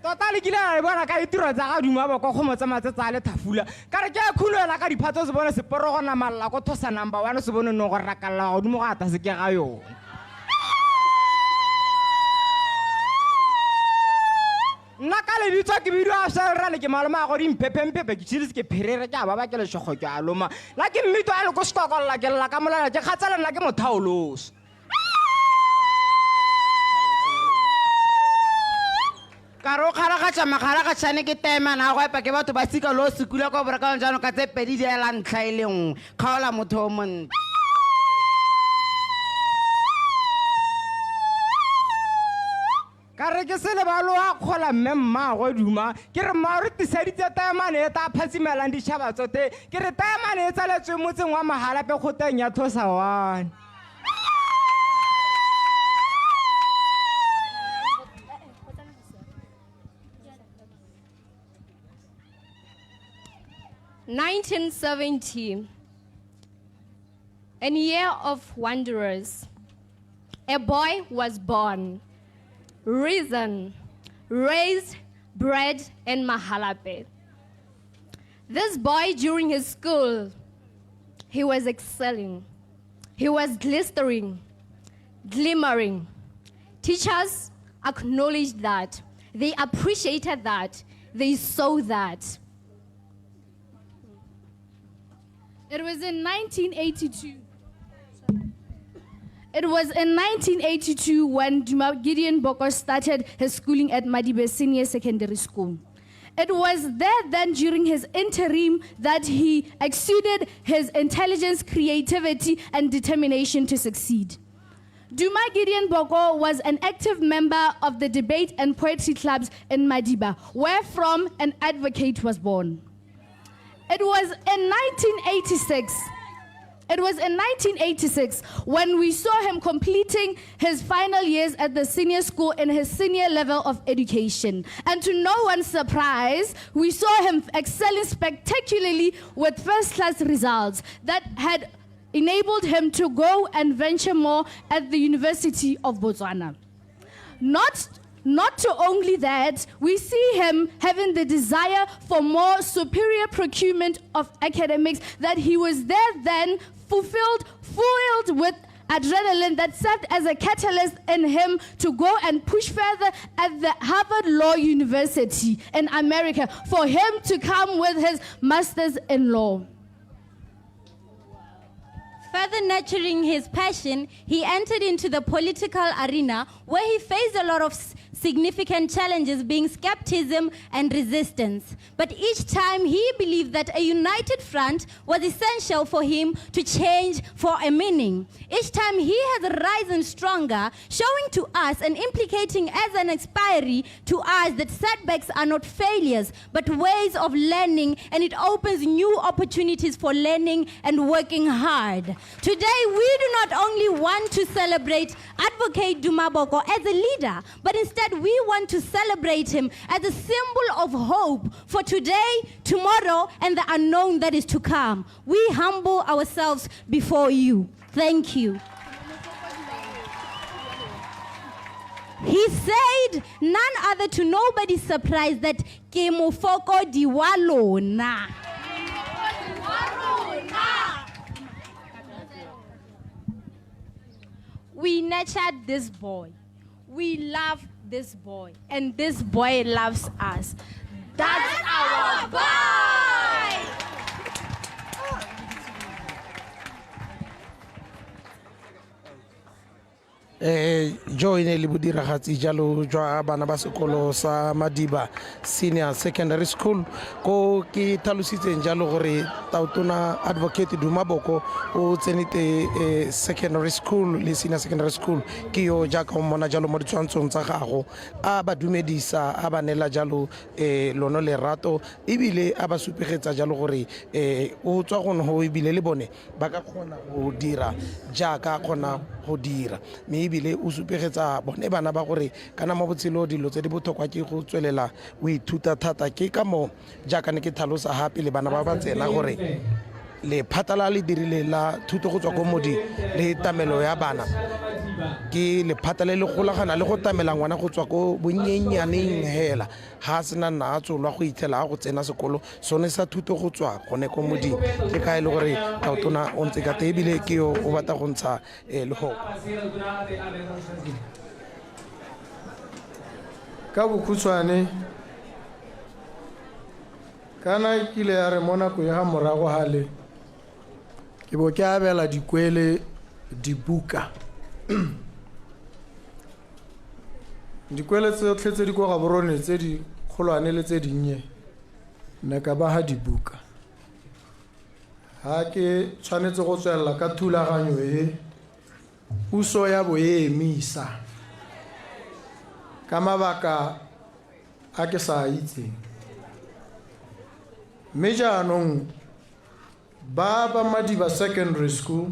Speaker 11: Tota le kile la e bona ka ditiro tsa ga Duma Boko kgomo tsa matsatsa a le thafula. Ka re ke a khulwela ka diphatso se bone seporo go namalla ko thosa number 1 se bone no go rakalla godimo go ata se ke ga yone. Nna ka lebitso ke bidiwa Shelrane ke malome a go dimphephe-mphephe ke tshile ke pherere ke a baba ke lešogo ke a loma. La ke mmito a le ko sekokolla ke lla ka molala ke kgatsela nna ke mothaoloso.
Speaker 12: Ka re o kgaragatša makgaragatšane ke temana a go epa ke batho ba sika lo sekula kwa borekanong jaanong ka tse pedi di ela ntlha e le nngwe. Kgaola motho o montle.
Speaker 11: Ka re ke se lebalo a kgola mme mmaagwe Duma, ke re mma re tiseditse taemane e tla phatsimelang ditšhaba tsote, ke re taemane e tsaletswe motseng wa Mahalapye kgoteng ya Thosawane.
Speaker 13: 1970, a year of wanderers. A boy was born, risen, raised, bred in Mahalapye. This boy, during his school, he was excelling. He was glistering, glimmering. Teachers acknowledged that. They appreciated that. They saw that.
Speaker 2: It was in 1982. It was in 1982 when Duma Gideon Boko started his schooling at Madibe Senior Secondary School. It was there then during his interim that he exuded his intelligence, creativity, and determination to succeed. Duma Gideon Boko was an active member of the debate and poetry clubs in Madiba, where from an advocate was born. It was in 1986. It was in 1986 when we saw him completing his final years at the senior school in his senior level of education. And to no one's surprise, we saw him excelling spectacularly with first-class results that had enabled him to go and venture more at the University of Botswana. Not to only that, we see him having the desire for more superior procurement of academics that he was there then fulfilled, fueled with adrenaline that served as a catalyst in him to go and push further at the Harvard Law University in America for him to come with his master's in law.
Speaker 14: Further nurturing his passion, he entered into the political arena where he faced a lot of significant challenges, being skepticism and resistance. But each time he believed that a united front was essential for him to change for a meaning. Each time he has risen stronger, showing to us and implicating as an expiry to us that setbacks are not failures, but ways of learning, and it opens new opportunities for learning and working hard. Today, we do not only want to celebrate Advocate Duma Boko as a leader, but instead we want to celebrate him as a symbol of hope for today, tomorrow, and the unknown that is to come. We humble ourselves before you. Thank you. He said, none other to nobody's surprise that ke mofokodi wa lona.
Speaker 13: We nurtured this boy. We love this boy, and this boy loves us. That's our boy!
Speaker 7: Eh jo e ne le bodiragatsi jalo jwa bana ba sekolo sa Madiba Senior Secondary School ko ke tlhalositseng jalo gore tautona advocate Duma Boko o tsene te secondary school le senior secondary school ke yo jaaka o mmona jalo mo ditshwantshong tsa gago a ba dumedisa a ba neela jalo lono lerato ebile a ba supegetsa jalo gore o tswa gone go ebile le bone ba ka kgona go dira jaaka kgona go dira mme ebile o supegetsa bone bana ba gore kana mo botshelo dilo tse di botlhokwa ke go tswelela o ithuta thata ke ka moo jaaka ne ke tlhalosa gape le bana ba ba tsena gore lephata la le dirile la thuto go tswa ko modi le tamelo ya bana ke lephata le le golagana le go tamela ngwana go tswa ko bonnyenyaneng hela ga a sena nna a tsolwa go itlhela a go tsena sekolo sone sa thuto go tswa gone ko moding ke ka e le gore tautona o ntse ka te ebile ke yo o batla go ntsha lehoko
Speaker 6: Ka bokhutshwane kana e kile ya re mo nako ya ga morago gale ke bo ke abela dikwele dibuka dikwele tsotlhe tse di kwa Gaborone tse di kgolwane le tse dinnye ne ka ba ga dibuka ga ke tshwanetse go tswelela ka thulaganyo e puso ya bo e emisa ka mabaka a ke sa itseng mme jaanong ba ba Madiba Secondary School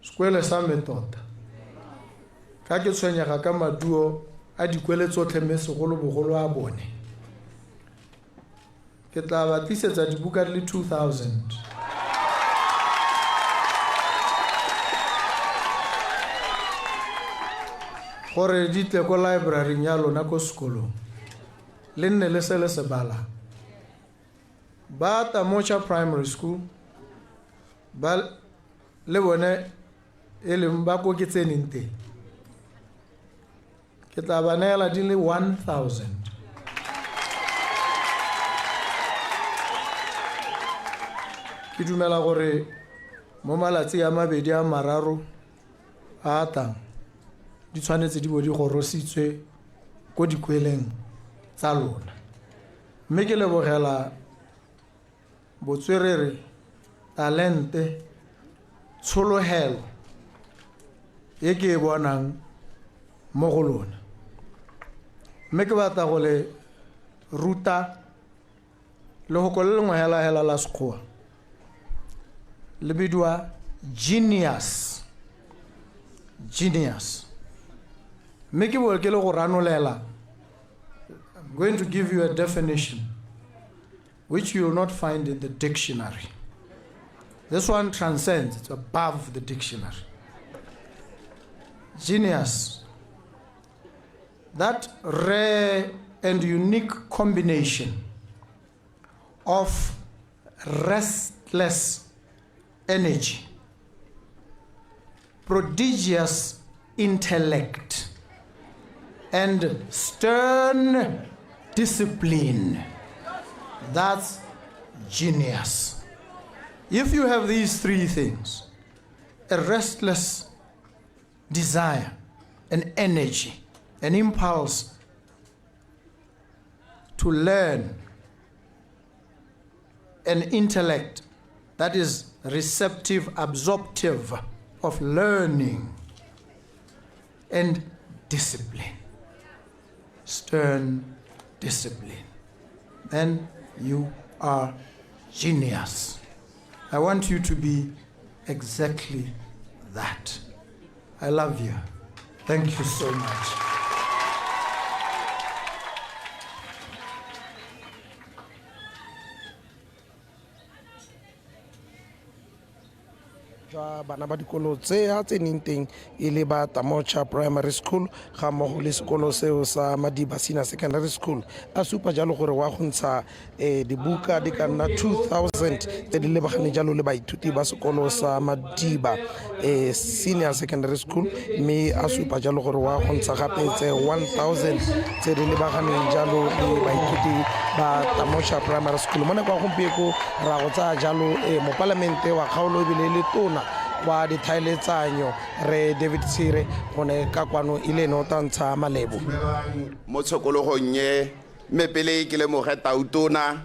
Speaker 6: sekwele sa me tota ka ke tshwenyega ka maduo a dikwele tsotlhe mme segolobogolo a bone ke tla ba tlisetsa dibuka di le 2000 gore di tle ko libraryng ya lona ko sekolong le nne le se le se balang ba Tamocha Primary School ba le bone e leng ba ko ke tseneng teng ke tla ba neela di le 1000 ke dumela gore mo malatsi a mabedi a mararo a tlang di tshwanetse di bo di gorositswe ko dikweleng tsa lona mme ke lebogela botswerere talente tshologelo e ke e bonang mo go lona mme ke batla go le ruta lehoko le lengwe hela-hela la sekgowa le bidiwa genius genius mme ke bo ke le go ranolela. I'm going to give you a definition which you will not find in the dictionary. This one transcends, it's above the dictionary. Genius, that rare and unique combination of restless energy, prodigious intellect, and stern discipline. That's genius. If you have these three things, a restless desire, an energy, an impulse to learn, an intellect that is receptive, absorptive of learning, and discipline, stern discipline, then you are genius. I want you to be exactly that. I love you. Thank you so much.
Speaker 7: Jwa bana ba dikolo tse a tseneng teng e le ba Tamocha Primary School ga mmogo le sekolo seo sa Madiba Senior Secondary School, a supa jalo gore wa go ntsha dibuka di ka nna 2000 tse di lebaganeng jalo le baithuti ba sekolo sa Madiba Senior Secondary School, mme a supa jalo gore wa go ntsha gape tse 1000 tse di lebaganeng jalo le baithuti ba Tamocha Primary School. Mo nako ya gompieko ra go tsaya jalo mopalamente wa kgaolo ebile le tona wa dithaeletsanyo re David Tshire gone ka kwano e le ene o tla ntsha malebo
Speaker 15: mo tshokologong e. Mme pele ke lemoge tautona